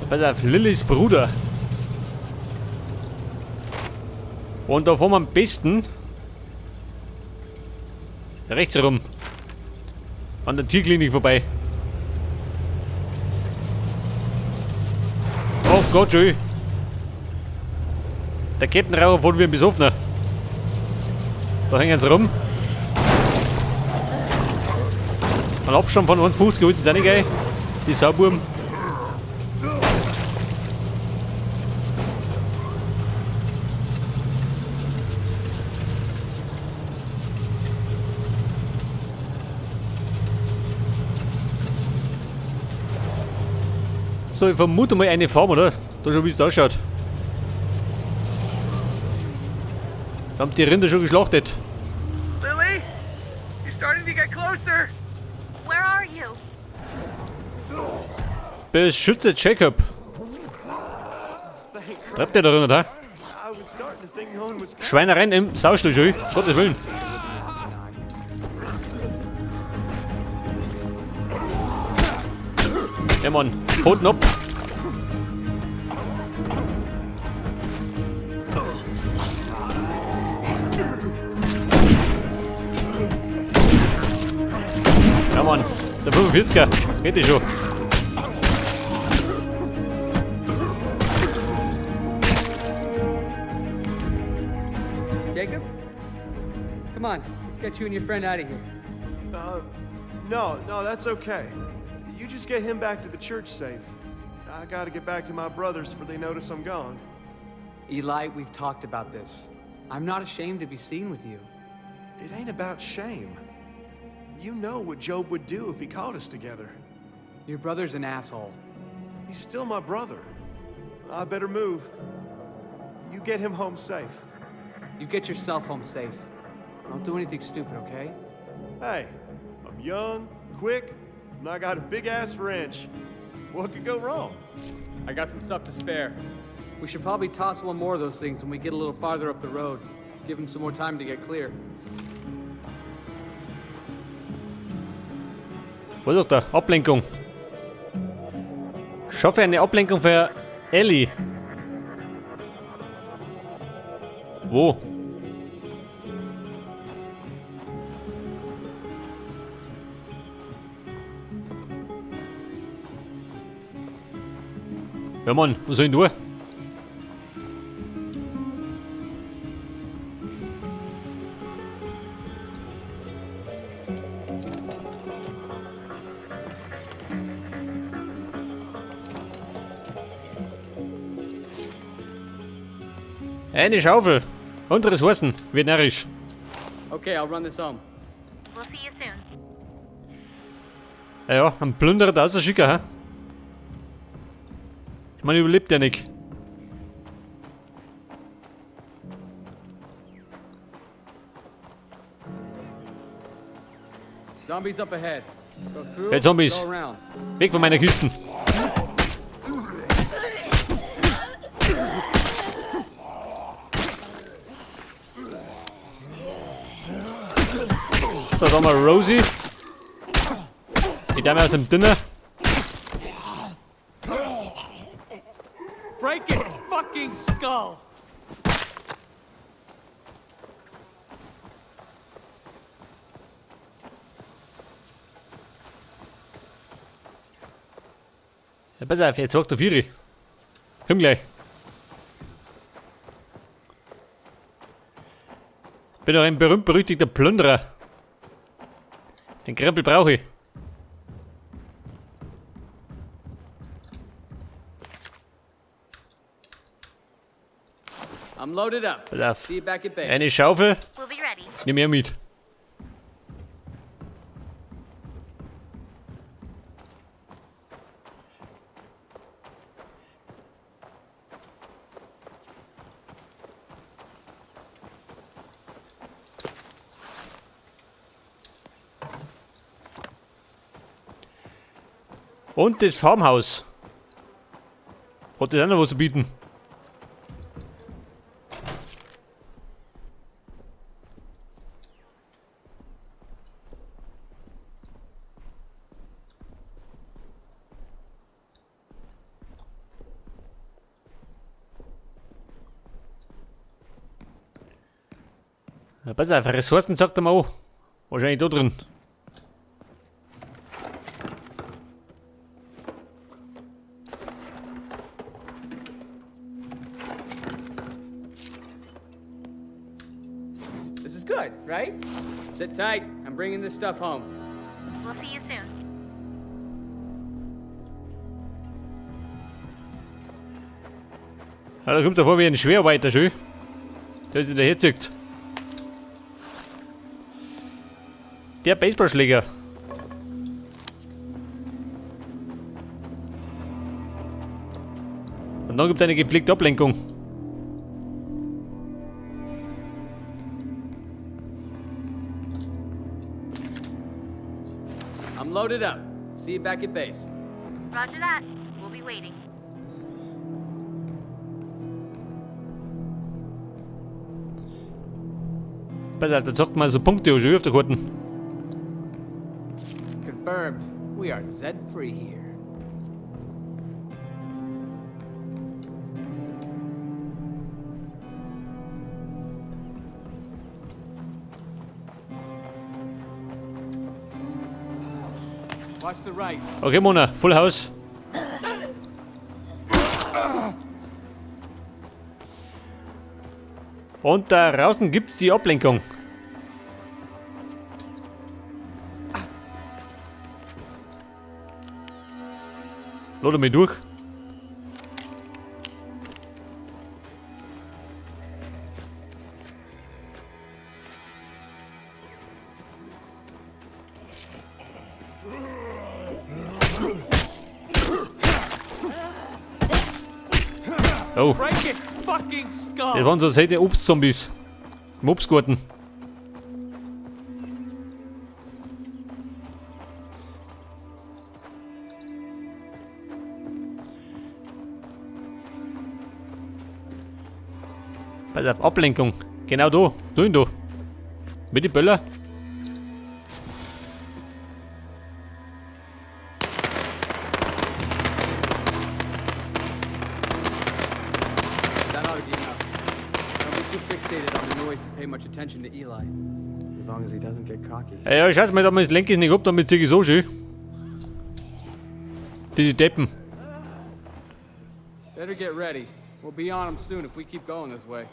Pass auf, Lillys Bruder. Und da fahren wir am besten rechts rum. An der Tierklinik vorbei. Oh Gott, schön. Der Kettenraucher fährt wie ein Besoffener. Da hängen sie rum. Ein Abstand von 1,50 gehalten sind nicht geil. Die Sauburm. So, ich vermute mal eine Farm, oder? Da schon, wie es ausschaut. Da haben die Rinder schon geschlachtet. Lily? You're starting to get closer. Where are you? Beschütze Jacob. Treibt der da drin, oder? Schweinereien im Saustall schon. Gottes Willen. Ja Mann, Pfoten ab. Ja Mann, der 45er, geht die schon. Jacob? Come on, let's get you and your friend out of here. No, that's okay. You just get him back to the church safe. I gotta get back to my brothers before they notice I'm gone. Eli, we've talked about this. I'm not ashamed to be seen with you. It ain't about shame. You know what Job would do if he caught us together. Your brother's an asshole. He's still my brother. I better move. You get him home safe. You get yourself home safe. Don't do anything stupid, okay? Hey, I'm young, quick, and I got a big-ass wrench. What could go wrong? I got some stuff to spare. We should probably toss one more of those things when we get a little farther up the road. Give him some more time to get clear. Was ist da? Ablenkung. Schaffe eine Ablenkung für Ellie. Wo? Ja Mann, was soll ich denn tun? Eine Schaufel und Ressourcen, wird närrisch. Okay, I'll run this home. We'll see you soon. Ja, ja, ein Plünderer da ist er schicker, hä? Ich meine, überlebt der nicht. Zombies up ahead. Go through, Hey, Zombies. go around. Weg von meiner Kisten. Da haben wir Rosie. Die Dame aus dem Dinner. Break its fucking skull! Ja, pass auf, jetzt sagt der Vieri. Komm gleich. Bin doch ein berühmt-berüchtigter Plünderer. Den Krempel brauche ich. I'm loaded up. Pass auf. See you back at base. Eine Schaufel. We'll be ready. Nimm her mit. Und das Farmhaus. Hat das auch noch was zu bieten? Ja, pass auf, Ressourcen sagt er mal an. Wahrscheinlich da drin. This is good, right? Sit tight. I'm bringing this stuff home. We'll see you soon. Ja, da kommt er vor wie ein Schwerarbeiter, schön. Der sich daher zieht. Der Baseballschläger. Und dann gibt es eine gepflegte Ablenkung. I'm loaded up. See you back at base. Roger that. We'll be waiting. Pass auf, da zockt man so Punkte schon auf der Karten. Confirmed. We are Zed-free here. Watch the right. Okay, Mona, Full House. Und da draußen gibt's die Ablenkung. Lade mich durch. Oh. Das waren so seltene Obstzombies. Im Obstgarten. Pass auf, Ablenkung. Genau da. Da hin da. Mit den Böller. That ought to be enough. Don't be too fixated on the noise to pay much attention to Eli. As long as he doesn't get cocky. Ja, ja, scheiß mal, damit lenke ich nicht ab, damit zieh ich so schön. Diese Deppen. Better get ready. We'll be on him soon if we keep going this way.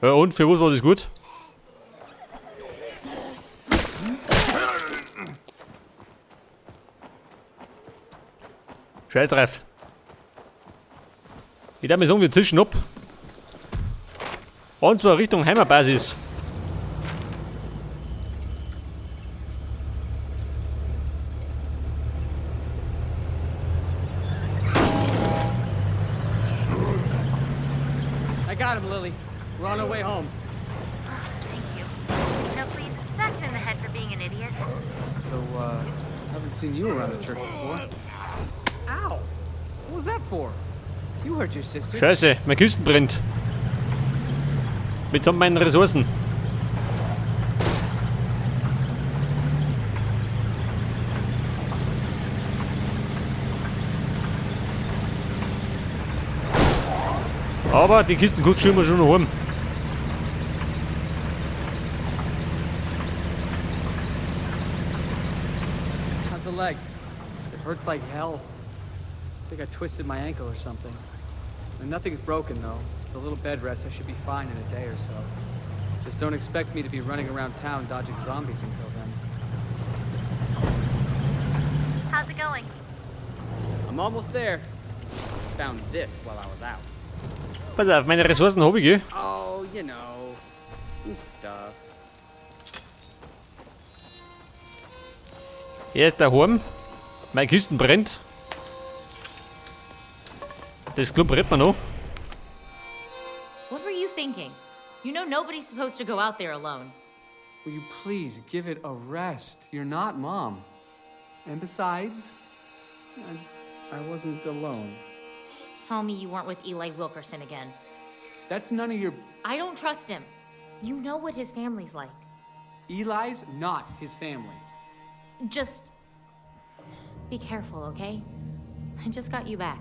Ja, und für was war das gut? Scheiß drauf. Ich darf mir sagen, wir zischen ab. Und zwar Richtung Heimatbasis. I got him, Lily. We're on our way home. Thank you. Now please, smack him in the head for being an idiot. So, haven't seen you around the church before. Ow! What was that for? You hurt your sister. Scheiße, mein Kisten brennt. Mit meinen Ressourcen. Aber die Kisten guckst du immer schon noch heim. How's the leg? It hurts like hell. I think I twisted my ankle or something. And nothing's broken though. With a little bed rest, I should be fine in a day or so. Just don't expect me to be running around town dodging zombies until then. How's it going? I'm almost there. Found this while I was out. Pass auf, meine Ressourcen hab ich, gell? Oh, you know, some stuff. Er ist daheim. Meine Kisten brennt. Das Klump rettet man noch. What were you thinking? You know nobody's supposed to go out there alone. Will you please give it a rest? You're not Mom. And besides, I wasn't alone. Tell me you weren't with Eli Wilkerson again. That's none of your... I don't trust him. You know what his family's like. Eli's not his family. Just be careful, okay? I just got you back.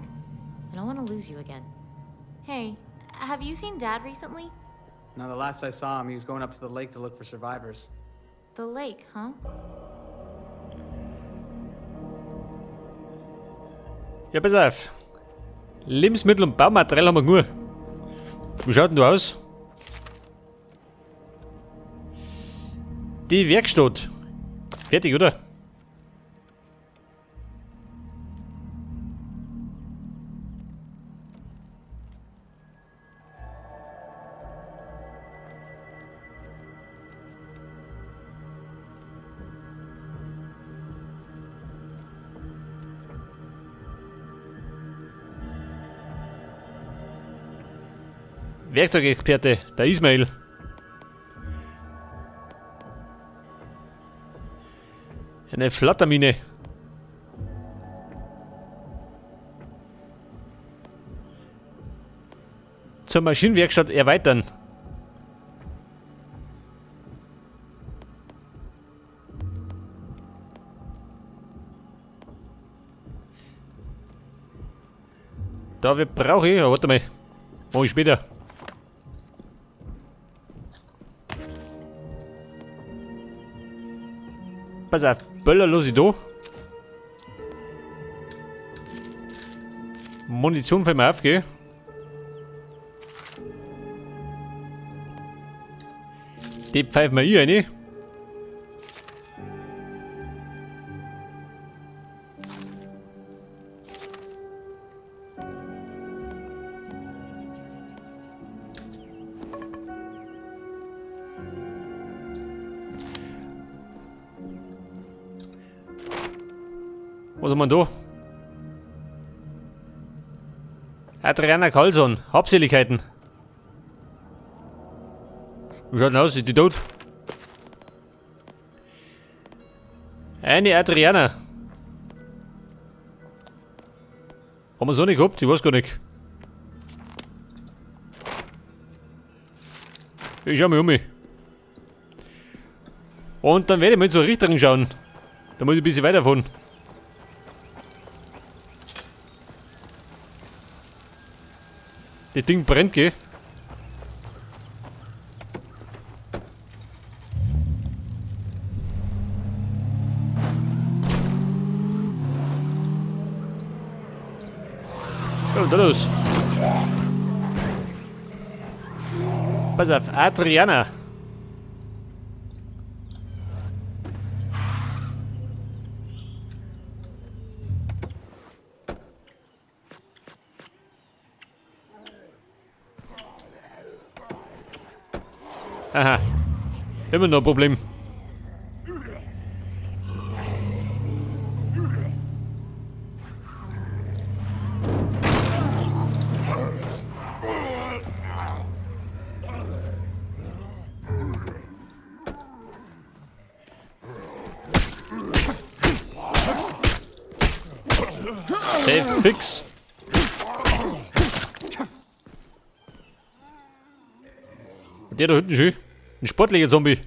I don't want to lose you again. Hey, have you seen Dad recently? Now, the last I saw him, he was going up to the lake to look for survivors. The lake, huh? Ja, pass auf. Lebensmittel und Baumaterial haben wir genug. Wie schaut denn da aus? Die Werkstatt. Fertig, oder? Werkzeugexperte, der Ismail. Eine Flattermine. Zur Maschinenwerkstatt erweitern. Da brauche ich, warte mal, mach ich später. Pass auf, Böller los ich da. Munition fällt mir auf, gell? Die pfeifen wir hier rein. Was haben wir da? Adriana Carlson, Habseligkeiten. Wie schaut denn aus? Ist die tot? Eine Adriana. Haben wir so nicht gehabt? Ich weiß gar nicht. Ich schau mal um mich. Und dann werde ich mal zur Richterin schauen. Da muss ich ein bisschen weiterfahren. Das Ding brennt, gell? Ja, und da los. Pass auf, Adriana. Aha. Immer noch ein Problem. Hey, fix. Und der da hinten schön. Ein sportlicher Zombie.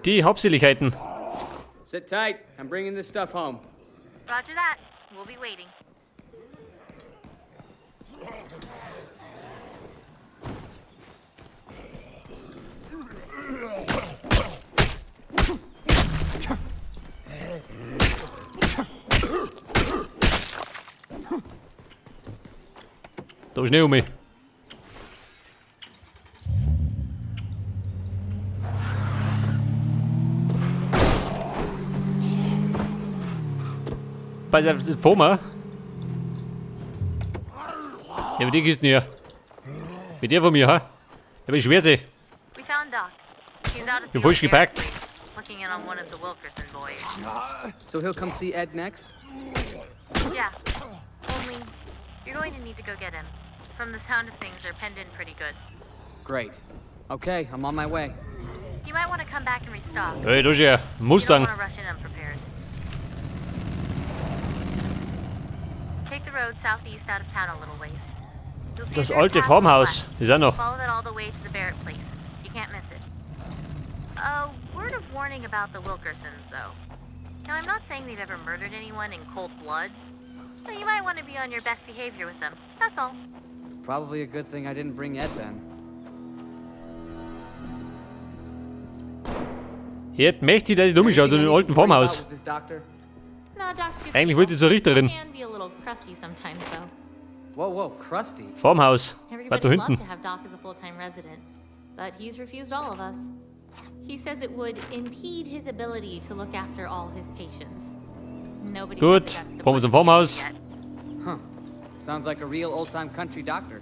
Die Hauptsächlichkeiten. Sit tight. I'm bringing this stuff home. Roger that. We'll be waiting. Da ist Schnee um mich. Pass auf, das vor mir. Ja, mit die Kisten hier. Mit der von mir, ha? Ja, beschwer sie. We found Doc. He's out at Ja, the voll old gepackt. Barrett place, looking in on one of the Wilkerson boys. So he'll come see Ed next? Yeah. Only, you're going to need to go get him. From the sound of things, they're penned in pretty good. Great. Okay, I'm on my way. You might want to come back and restock. Hey, da ist ja You don't Mustang. want to rush in unprepared. Take the road southeast out of town a little ways. You'll see Das a dirt alte path on the Farmhaus left. ist auch noch. Follow that all the way to the Barrett place. You can't miss it. A word of warning about the Wilkersons, though. Now, I'm not saying they've ever murdered anyone in cold blood, but you might want to be on your best behavior with them. That's all. Probably a good thing I didn't bring Ed then. Jetzt möchte ich, dass ich umschaut in dem alten Farmhaus. With this doctor? Nah, Doc's good Eigentlich people. wollte ich zur Richterin. Can be a little crusty sometimes, though. Whoa, crusty. Farmhaus. Everybody Weiter would love hinten. to have Doc as a full-time resident, but he's refused all of us. He says it would impede his ability to look after all his patients. Nobody's had Gut, the guts to fahren wir zum point Farmhaus. yet. Huh. Sounds like a real old-time country doctor.